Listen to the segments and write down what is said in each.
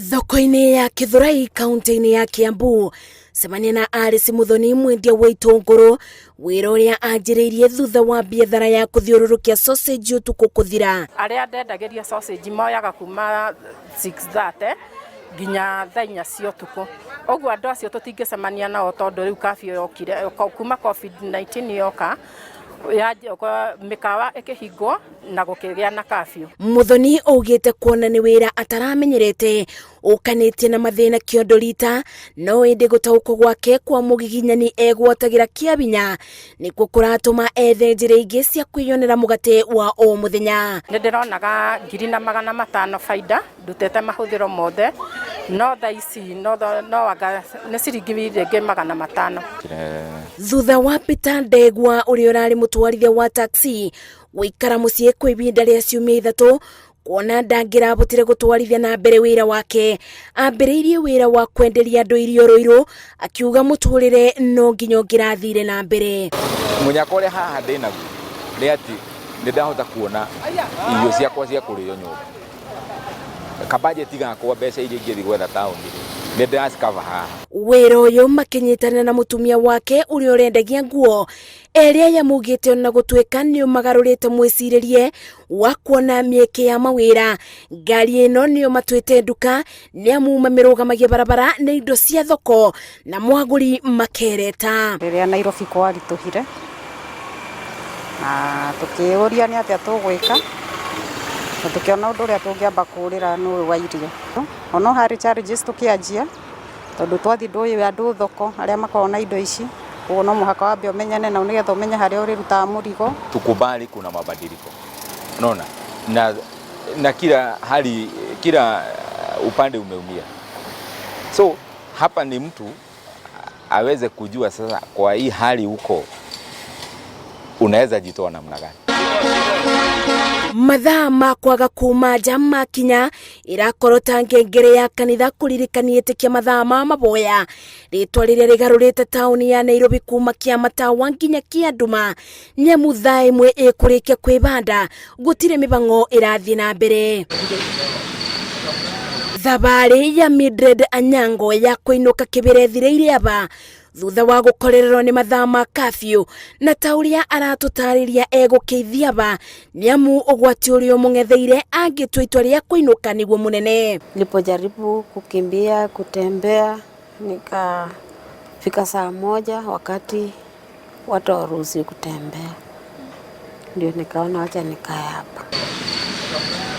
Thoko-inĩ ya Githurai kaunti-inĩ ya Kiambu, cemania na Alice Muthoni mwendia wa itũngũrũ wĩra ũrĩa anjĩrĩirie thutha wa biathara ya kũthiũrũrũkia sausage ũtukũ kũthira. Arĩa ndendagĩria sausage moyaga kuma 6:30 nginya thaa 4 cia ũtukũ. Ũguo andũ acio tũtingĩcemania nao tondũ rĩu curfew yokire, kuma COVID-19 yoka, mĩkawa ĩkĩhingwo na gũkĩgĩa na curfew. Muthoni augĩte kuona nĩ wĩra ataramenyerete ũkanĩtie na mathĩna kĩondo rita, no ĩndĩ gũtaũkwo gwake kwa mũgiginyani egwatagĩra kĩa binya nĩkuo kũratũma ethe njĩra ingĩ cia kwĩyonera mũgate wa o mũthenya. Nĩ ndĩronaga 1500 baida ndutĩte mahũthĩro mothe, no thaa ici no anga nĩ ciringi rĩngĩ 500. Thutha wa Peter Ndegwa ũrĩa ũrarĩ mũtwarithia wa taxi gũikara mũciĩ kwa ihinda rĩa ciumia 3 kuona ndangĩrahotire gũtwarithia na mbere wĩra wake, ambĩrĩirie wĩra wa kwenderia andũ irio Ruiru, akiuga mũtũrĩre no nginya ũngĩrathire na mbere. Mũnyaka ũrĩa haha ndĩ naguo nĩ atĩ nĩ ndahota kuona irio ciakwa cia kũrĩo nyũmba. Kabajeti gakwa mbeca iria ingĩthiĩ gwetha taũni nĩ ndĩracicover haha. Wĩra ũyũ makĩnyitanĩra na mũtumia wake ũrĩa ũrendagia nguo, erĩ aya maugĩte ona gũtuĩka nĩ ũmagarũrĩte mwĩcirĩrie wa kuona mĩeke ya mawĩra, ngari ĩno nĩyo matuĩte nduka nĩ amu mamĩrũgamagia barabara na indo cia thoko na mwagũri makereta. Rĩrĩa Nairobi kwaritũhire na tũkĩũria nĩ atĩa tũgwĩka, na tũkĩona ũndũ ũrĩa tũngĩamba kũũrĩra nĩ ũyũ wa irio. Ono harĩ challenges tũkĩanjia, tondũ twathiĩ ndũĩ andũ thoko arĩa makoragwo na indo ici, koguo no mũhaka wambe ũmenyane nao nĩgetha ũmenye harĩa ũrĩrutaga mũrigo. Tukubali kuna mabadiliko, unaona, na kila hali, kila upande umeumia, so hapa ni mtu aweze kujua sasa kwa hii hali huko unaweza jitoa namna gani. Mathaa ma kwaga kuma nja makinya irakorwo ta ngengere ya kanitha kũririkania ĩtĩkia mathaa ma maboya, rĩtwa rĩrĩa rĩgarũrĩte taũni ya Nairobi kuma kĩa matawa nginya kĩa nduma, nĩamu thaa 1 ĩkũrĩkia kwĩbanda gũtirĩ mĩbang'o ĩrathiĩ na mbere. Thabarĩ ya Mildred Anyango ya kũinũka kĩbĩra ĩthirĩire aba thutha wa gũkorererwo nĩ mathaa ma curfew, na ta ũrĩa aratũtarĩria egũkĩithia aba nĩamu ũgwati ũrĩa ũmũng'etheire angĩtua itua rĩa kũinũka nĩguo mũnene. Nilipojaribu kukimbia kutembea nikafika saa 1 wakati watu hawaruhusiwi kutembea, ndio nikaona wacha nikae hapa.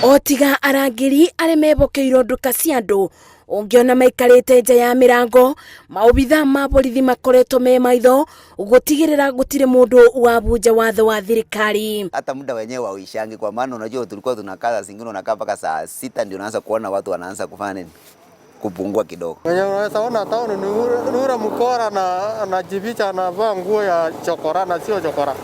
O tiga arangĩri arĩa mebokeirwo nduka cia andũ ũngĩona maikarĩte nja ya mĩrango, maobitha ma borithi makoretwo me maitho gũtigĩrĩra gũtirĩ mũndũ wabunja watho wa thirikari. Hata muda wenyewe hauishangi, kwa maana unajua tulikuwa tunakaa saa zingine unakaa mpaka saa 6 ndio unaanza kuona watu wanaanza kufanya nini, kupungua kidogo. Mwenye unaweza ona town ni ule mkora na anajificha anavaa nguo ya chokora na sio chokora.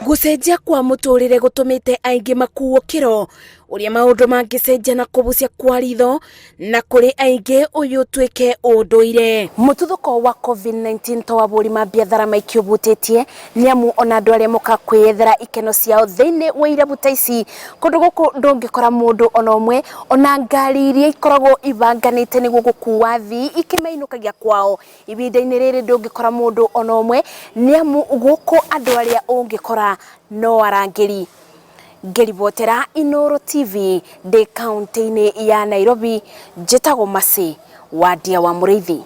Gũcenjia kwa mũtũrĩre gũtũmĩte aingĩ makuo kĩro ũrĩa maũndũ mangĩcenjia na kũbucia kwa ritho, na kũrĩ aingĩ ũyũ ũtuĩke ũndũire. Mũtuthũko wa COVID-19 to ahũri ma biathara maingĩ ũhutĩtie, nĩamu ona andũ arĩa moka kwĩyethera ikeno ciao thĩinĩ wa irabu ta ici, kũndũ gũkũ ndũngĩkora mũndũ ona ũmwe, ona ngari iria ikoragwo ibanganĩte nĩguo gũkua athii ikĩmainũkagia kwao, ihinda-inĩ rĩrĩ ndũngĩkora mũndũ ona ũmwe, nĩamu gũkũ andũ arĩa ũngĩkora no arangĩri. Ngĩribotera Inooro TV ndĩ kaunti-inĩ ya Nairobi, njĩtagwo Mercy Wandia wa Mũrĩithi.